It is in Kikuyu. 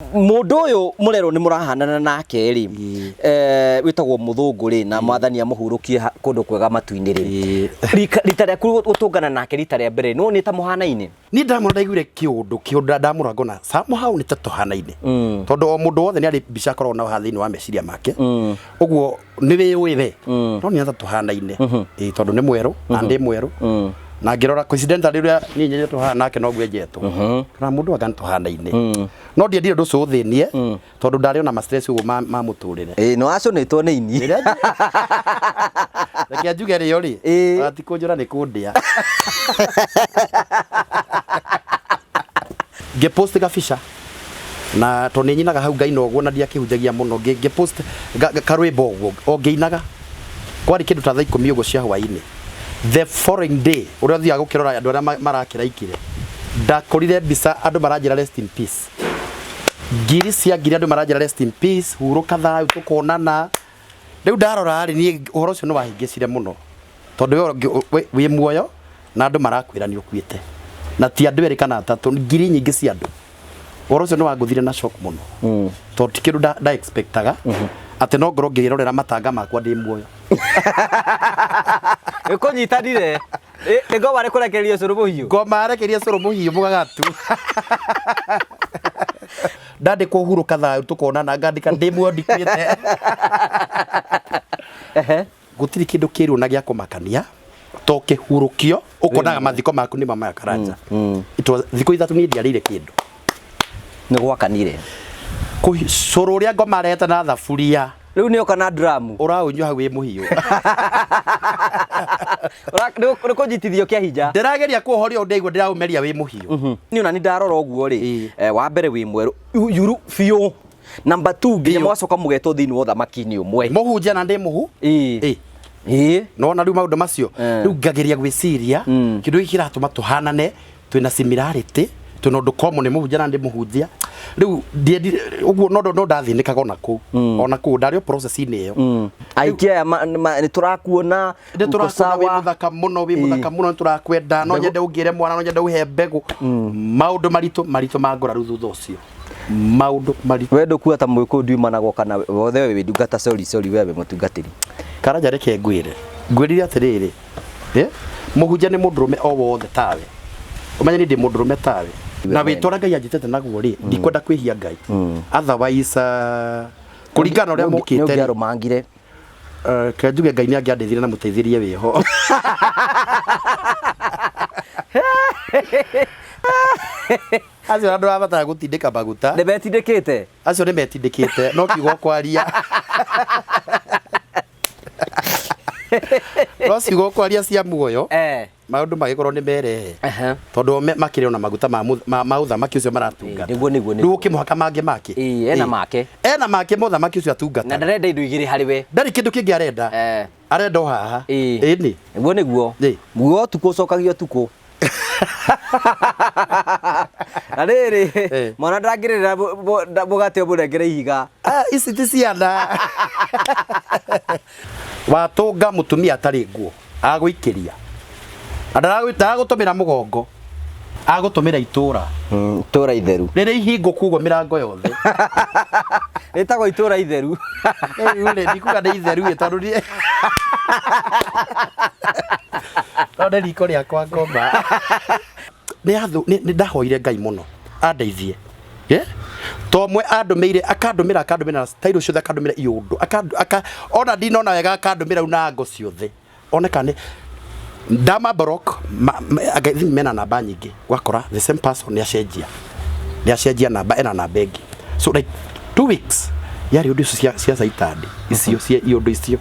Mundu uyu murerwo ni murahanana nake ri, witagwo Muthungu ri, na Mwathani amuhurukie kundu kwega matu-inĩ ri. Rita rĩaku gũtũngana nake rita rĩa mbere, no nĩ ta mũhanaine? Niĩ ndamũra ndaiguire kĩũndũ kĩũndũ, ndamũra ngona somehow nĩ ta tũhanaine, tondũ o mũndũ wothe nĩ arĩ mbica akoragwo nayo haha thĩinĩ wa meciria make. Ũguo nĩ wĩũĩ we, no nĩ ta tũhanaine. Ĩĩ, tondũ nĩ mwerũ na ndĩ mwerũ, na ngĩrora coincidentally ũrĩa niĩ nyenjetwo haha nake noguo enjetwo, na mũndũ anga nĩ tũhanaine. No ndiendire ũndũ ũcio ũthĩnie, tondũ ndarĩ ona ma stress ũguo ma mũtũrĩre. Ĩĩ, no acũnĩtwo nĩ ini. Reke njuge rĩo rĩ, ona ti kũnjũra nĩ kũndĩa. Ngĩpost gabica, na tondũ nĩ nyinaga hau ngaina ũguo na ndiakĩhunjagia mũno, ngĩpost karwĩmbo ũguo o ngĩinaga, kwarĩ kĩndũ ta thaa 10 ũguo cia hwaĩ-inĩ. The following day, ũrĩa ũthiaga gũkĩrora andũ arĩa marakĩraikire, ndakorire mbica andũ maranjĩra "Rest in peace", ngiri cia ngiri andũ maranjĩra "Rest in peace, hurũka thayũ, tũkonana". Rĩu ndarora rĩ, niĩ ũhoro ũcio nĩ wahĩngĩcire mũno, tondũ we wĩ muoyo na andũ marakwĩra nĩ ũkuĩte, na ti andũ erĩ kana atatũ, ngiri nyingĩ cia andũ. Ũhoro ũcio nĩ wangũthire na shock mũno, tondũ ti kĩndũ nda expectaga atĩ no ngorwo ngĩrorera matanga makwa ndĩ muoyo. Nĩkũnyitanire nĩ ngoma nĩ kũrekereria cũrũ mũhiũ. Ngoma arekeria cũrũ mũhiũ mũgagatu. Ndandĩkwo "Hurũka thayũ, tũkonana", ngandĩka "Ndĩ muoyo, ndikuĩte". Gũtirĩ kĩndũ kĩrũ na gĩa kũmakania to kĩhurũkio ũkonaga mathiko maku nĩ mama ya Karanja. It was thikũ 3 niĩ ndiarĩire kĩndũ. Nĩ gwakanire. Cũrũ ũrĩa ngoma arehete na thaburia. Rĩu nĩ oka na dramu. Ũraũnyua hau wĩ mũhiũ. Nĩ kũnyitithio kĩa hinya. Ndĩrageria kũũhoria ũndũ ndaigua ndĩraũmeria wĩ mũhiũ. Niĩ ona nĩ ndarora ũguo rĩ, Ĩĩ. Wa mbere wĩ mwerũ yuru biũ, number 2 nginya Biũ. mwacoka mũgetwo thĩinĩ wa ũthamaki-inĩ ũmwe. Mũhunjia na ndĩ mũhu. Ĩĩ. Ĩĩ. Nona rĩu maũndũ macio, rĩu ngageria gwĩciria kĩndũ gĩkĩ kĩratũma tũhanane, twĩna similarity, twĩna ũndũ common, nĩ mũhunjia na ndĩ mũhunjia. Rĩu ndiendire ũguo, no ndathĩnĩkaga ona kũu, ona kũu ndarĩ o process-inĩ ĩyo. Aiki aya nĩ tũrakuona. Nĩ uko tũrakuona wĩ sawa. Mũthaka mũno, wĩ mũthaka mũno, nĩ tũrakwenda, no nyende ũngĩre mwana, no nyende ũhe mbegũ. Maũndũ maritũ maritũ mangora rĩu thutha ũcio, maũndũ maritũ. We ndũkua ta mũgĩkũyũ ndiumanagwo kana wothe we wĩ ndungata, sorry, sorry, we wĩ mũtungatĩri. Karanja, reke ngwĩre, ngwĩrire atĩrĩrĩ, mũhunjia nĩ mũndũrũme o wothe tawe, ũmenye niĩ ndĩ mũndũrũme tawe na wĩtwa ũrĩa Ngai anjĩtĩte naguo rĩ, ndikwenda kwĩhia Ngai. Otherwise, kũringana na ũrĩa Nĩ mũkĩte rĩ, ũngĩarũmangire. Reke njuge Ngai nĩ angĩandeithire na mũteithĩrie wĩho. Acio andũ abatara gũtindĩka maguta. Nĩ metindĩkĩte. Acio nĩ metindĩkĩte, no kiugo kwaria, no ciugo kwaria cia muoyo, maũndũ magĩkorwo nĩ merehe, tondũ o makĩrĩ ona maguta ma ũthamaki ũcio maratungata. Nĩguo, nĩguo, Rĩu ũkĩmũhaka mangĩ make. Ĩĩ, ena make. Ena make mũthamaki ũcio atungata. Na ndarenda indo igĩrĩ harĩ we. Ndarĩ kĩndũ kĩngĩ arenda. Arenda o haha. Ĩni. Nĩguo, nĩguo. Muoyo ũtukũ ũcokagio ũtukũ. Na rĩrĩ, mwana ndangĩrĩra mũgate ũmũnengere ihiga. Ah, ici ti ciana. Watũnga mũtumia atarĩ nguo agũikĩria na ndaragũtũmĩra mũgongo, agũtũmĩra itũra. Itũra itheru. Rĩrĩ ihingũku ũguo mĩrango yothe. Rĩtagwo itũra itheru. Rĩu rĩ, ndikuga nĩ itheru ĩ, tondũ niĩ no nĩ riko rĩakwa ngoma nĩ ndahoire Ngai mũno andeithie. Yeah? To mwe andũmĩire, akandũmĩra, akandũmĩra na style ciothe, akandũmĩra iũndũ, ona ndinona wega, akandũmĩra rĩu na ngo ciothe one kana nĩ ndama block I think mena namba nyingĩ, gwakora the same person nĩ acenjia namba, ena namba ĩngĩ. So like 2 weeks yarĩ ũndũ icio cia caitani icio cia iũndũ icio.